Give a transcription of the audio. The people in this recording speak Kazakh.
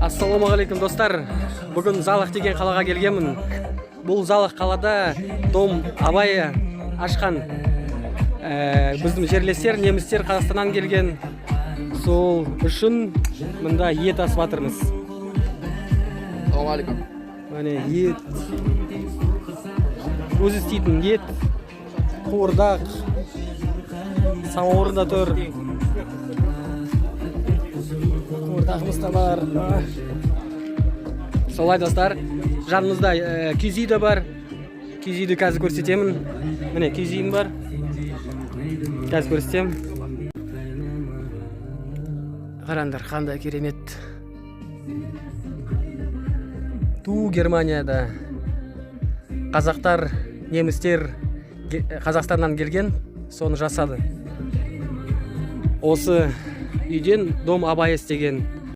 Ассалаумағалейкум, достар! Бүгін Залах деген қалаға келгенмін. Бұл Залах қалада Дом Абая ашқан біздің жерлестер, немістер, Қазақстаннан келген. Сол үшін мында ет асып жатырмыз. Ассалаумағалейкум. Міне, ет, өзі істейтін ет, қуырдақ, самаурын да тұр, қуырдағымыз да бар. Солай, достар, жанымызда киіз үй де бар. Киіз үйді қазір көрсетемін. Міне, киіз үйім бар, қазір көрсетемін. Қараңдар, қандай керемет! Ту Германияда қазақтар, немістер, Қазақстаннан келген, соны жасады. Осы үйден Дом Абая істеген.